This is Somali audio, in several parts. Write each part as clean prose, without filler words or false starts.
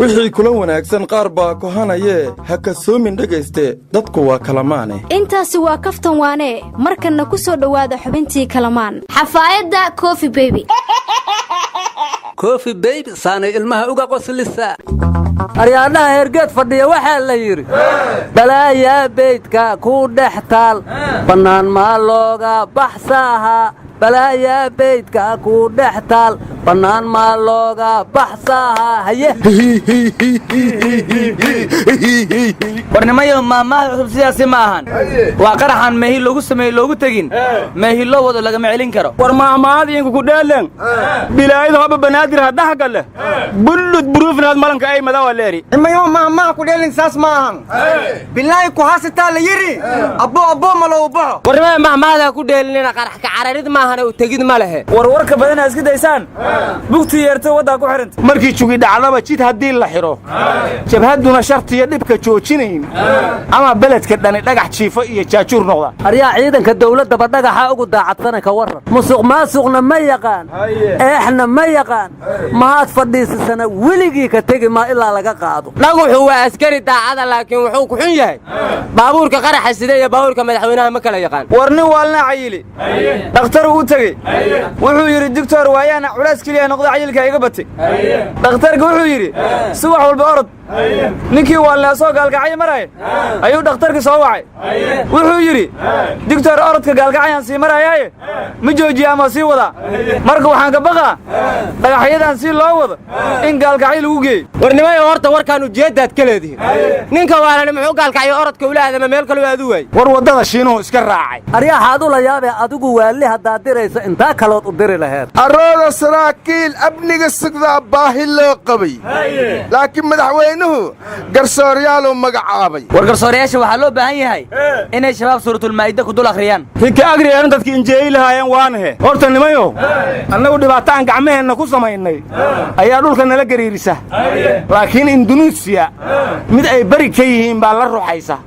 Wixii kula wanaagsan qaar baa kohanayee, ha kasoomin dhegayste, dadku waa kalamaane. Intaasi waa kaftan waanee. Markanna ku soo dhowaada xubintii Kalamaan. Xafaayadda Coffee Baby. Coffee Baby saanay ilmaha uga qoslisa. Aryaadhaha, hergeed fadhiya waxaa la yidhi: "Balaayaa beydka ku dhex taal, bannaan maa looga baxsaaha? Balaayaa beydka ku dhex taal, bannaan maa looga baxsaaha?" Haye. Warnimayo, maahmaahda cusub sidaasi ma ahan. Waa qaraxaan meehi loogu sameeye loogu tegin, meehi loo wado lagama celin karo. War maahmaahadiinku ku dheelen, bilaayada hoba Banaadir hadhaha galle, bullud buruufnaad malanka ay madawa leeri. Imayo, maahmaha ku dheelin saas ma ahan. Bilaahi ku haasitaa la yidhi, abbo abbo ma loo baxo. Warnimada, mahmaahdaa ku dheelinina, qarax ka cararid maahane u tegid ma lehe. War warka badanaa iska daysaan, bugti yeerto waddaa ku xidhanta. Markii jugi dhacdaba jid haddii la xidho, jabhadduna shartiyo dhibka joojinayn, ama beledka dhani dhagax jiifo iyo jaajuur noqda. Aryaa, ciidanka dawladdaba dhagaxa ugu daacadsana ka warran. Musuq maasuqna ma yaqaan, eexna ma yaqaan, mahaad fadhiisasana weligii ka tegi maa ilaa laga qaado. Dhaguxu waa askari daacada, laakiin wuxuu ku xun yahay baabuurka qaraxa sida iyo baabuurka madaxweynaha ma kala yaqaan. War nin waalna cayili dhakhtar uu tegey. Wuxuu yidhi: "Doctor, waayaana culays keliya noqda, cayilka iga batay." Dhakhtarka wuxuu yidhi: "Subax walba orod." Ninkii waalnaa soo Gaalkacyo maraya ayuu dhakhtarkii soo wacay. Wuxuu yidhi: "Doctor, orodka Gaalkacyaan sii marayaaye, ma joojiya ama sii wadaa? Marka waxaan ka baqaa dhagaxyadan si loo wado in Gaalkacyo lagu geeyo." Warnimayo, horta warkaan ujeeddaad ka leedihin. Ninka waalani muxuu Gaalkacyo orodka ula aadama? Meel kaloo aadu waay. War waddada Shiinuhu iska raacay. Aryaxaad ula yaabee, adigu waalli haddaad dirayso, intaa kalood u diri laheed. Arooda, saraakiil amniga sugdaa baahi loo qabay, laakiin madaxweynuhu garsooryaaluu magacaabay. War garsoorayaasha waxaa loo baahan yahay inay Shabaab Suuratulmaa'ida ku dul akhriyaan. Hinka agriyeenu dadki injeeyi lahaayeen waanahe. Horta nimayow, annagu dhibaato aan gacmaheenna ku samaynay ayaa dhulka nala gariirisa, laakiin Indunuisiya mid ay beri ka yihiin baa la ruxaysa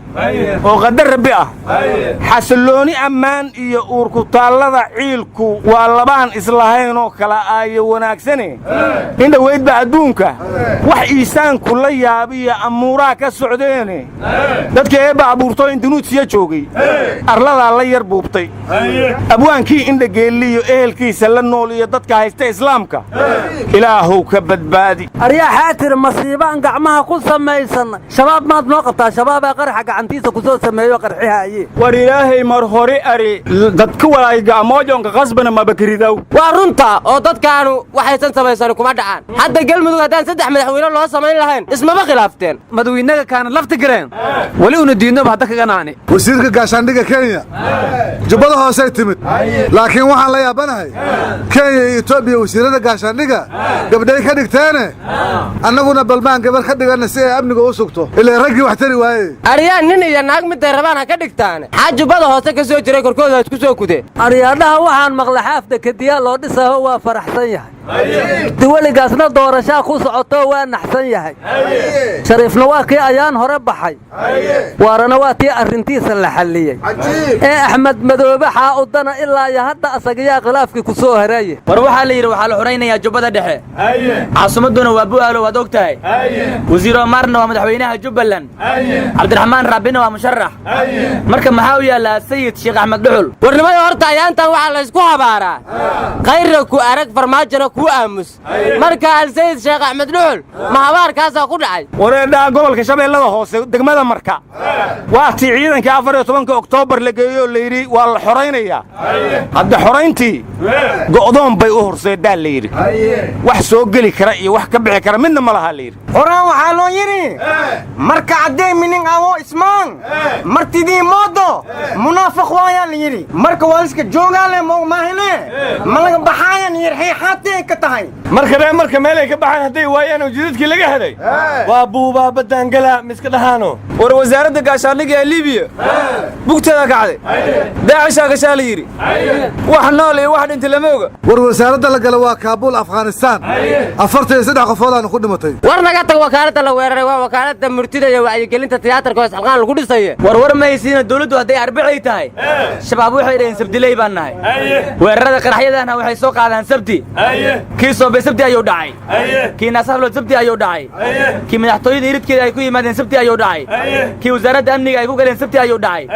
oo qadar Rabbi ah. Xasillooni ammaan iyo uurkutaallada ciilku waa labaan islahaynoo kala aayo wanaagsane. In dhowayd baa adduunka wax iisaanku la yaabiyo amuuraha ka socdeene, dadka eebba abuurtoo Indunuusiya joogay arladaa la yar buubtay. Abwaankii Indhageelliyo ehelkiisa la nool iyo dadka haysta Islaamka Ilaahow ka badbaadi. Aryaxaa tiri masiibaan gacmaha ku samaysanay. Shabaab maad noo qabtaa? Shabaabaa qaraxa gacantiisa ku soo sameeyo qarxihaaye. War Ilaahay mar hore ari dadka walaay gacmoojonka qasbana mabakridaw. Waa runta oo dadkaanu waxaysan samaysan kuma dhacaan. Hadda Galmudug haddaan saddex madaxweyne loo samayn lahayn, ismama khilaafteen. Madawiinaga kaana lafta gareen weli una diidnoba hadda kaganaani. Wasiirka gaashaandhigga Kenya Jubbada Hoosey timid, laakiin waxaan la yaabanahay Kenya iyo Etoobiya wasiirrada gaashaandhigga gabdhay ka dhigteene, annaguna balmaan gabar ka dhiganna si ay amniga u sugto, ilaa raggii wax tari waaye. Aryaan, nin iyo naag miday rabaan ha ka dhigtaane, xaa Jubbada Hoose ka soo jiray korkooda ha isku soo kudeen. Aryaadhaha, waxaan maqla xaafda kadiyaa loo dhisaho, waa faraxsan yahay. Duweligaasna doorashaa ku socoto, waa naxsan yahay. Shariifna waa kii ayaan hore baxay, waarana waa tii arrintiisa la xalliyey. Ee Axmed Madoobe xaa udana ilaa iyo hadda asagayaa khilaafkii ku soo haraye? War waxaa la yidhi waxaa la xuraynayaa Jubbada Dhexe, caasimadduna waa Bu'aalo, waad og tahay. Wasiir Omaarna waa madaxweynaha Jubbaland, Cabdiraxmaan Rabbina waa musharax. Marka maxaa u yaallaa Sayid Sheekh Axmed Dhuxul? Warnimada, horta ayaantan waxaa laysku habaaraa Khayrna ku arag, Farmaajona kuu aamus. Marka Alsayid Sheekh Axmed Dhuxul ma habaarkaasaa ku dhacay? Wareedhaa, gobolka Shabeellada Hoose, degmada Marka, waa tii ciidankii 14-ka Oktoobar la geeyo oo layidhi waa la xoraynayaa. Hadda xorayntii go'doon bay u horseeddaa la yidhi. Wax soo geli kara iyo wax ka bixi kara midna ma lahaa la yidhi. Horaan waxaa loo yidhi: "Marka caddee minin awo ismaan martidii moodo, munaafiq waayaa," la yidhi. Marka waa liska joogaale maahine, ma laga baxaayan yirxiixaatay ka tahay. Marka ree marka meelay ka baxaan hadday waayaan oo jidadkii laga helay, waa buubaa baddaangala miska dhahaano. War wasaaradda gaashaandhigga ee Liibiya bugteeda kacday, Daacishaa gashaa la yidhi. Wax nool iyo wax dhintay lama oga. War wasaaradda la gala waa Kaabuul, Afghanistaan. 43 qofood ku dhimatay. War naga tag, wakaaladda la weeraray waa wakaaladda murtida iyo wacyigelinta tiyaatarka oo isxilqaan lagu dhisaye. War war mahaysiina, dawladdu hadday Arbacay tahay, Shabaab waxay dhaheen Sabdiley baan nahay. Weerarada qaraxyadana waxay soo qaadaan Sabti. Kii Soobay Sabti ayuu dhacay, kii Naasaflood Sabti ayuu dhacay, kii madaxtooyada iridkeeda ay ku yimaadeen Sabti ayuu dhacay, kii wasaaradda amniga ay ku galeen Sabti ayuu dhacay,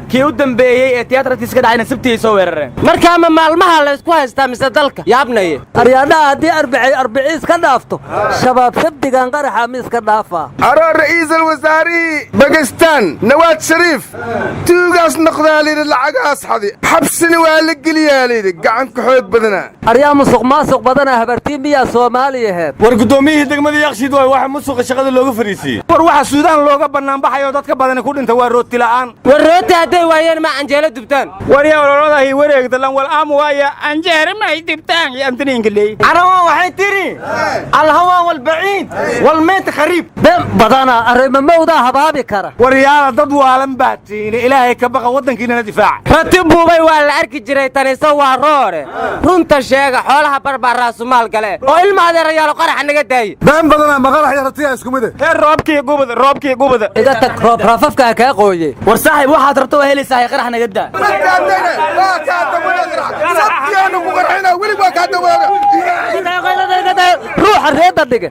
kii u dambeeyey ee tiyaatartiis ka dhacayna Sabti ay soo weerareen. Markaa ma maalmaha laysku haystaa mise dalka? Yaabnaye. Aryaadhaha, haddii arbacay arbiciis ka dhaafto, Shabaab Sabdigan qaraxa mi iska dhaafaa? Aroo ra'iisul wasaarihii Bakistaan Nawaad Shariif tuugaas noqdaa layidhi, lacagahaas xadi, xabsina waa la geliyaa layidhi, gacanka xoog badanaa. Aryaa, musuq maasuq badanaa, habartii miyaa Soomaaliyaheed? War guddoomiyihii degmada Yaqshiid waay waxa musuqa shaqada looga fariisiiyey. War waxa Suudaan looga bannaanbaxayoo dadka badani ku dhinta waa rooti la'aan. War rooti hadday waayeen, ma canjeelo dubtaan? Waryaa, ololadahi wareegdalan wal aamu waaya, canjeere may dubtaan iyo antaniinka leey. Carawa waxay tidhi: alhawaa walbaciid walmeet khariib. Ben badanaa, arrimo mawdaa habaabi kara. Waryaala, dad waalan baa tiine, Ilaahay ka baqa, waddankiinana difaaca. Rati buubay waa la arki jiray, tanise waa roore. Runta sheega, xoolaha barbaaraa sumaal gale oo ilma adeerayaalo qaraxa naga daaye. Been badanaa, maqalax iyo ratiya isku mide. Heer roobkii gubada, roobkii gubada. Iga tag, roob raafafka ha kaa qooye. War saaxiib, waxaad rabto waa helaysaa, qarax naga daa. Sabtiyaanu ku qarxina weli waa kaa dawaaga. Ruuxa reedda dhige.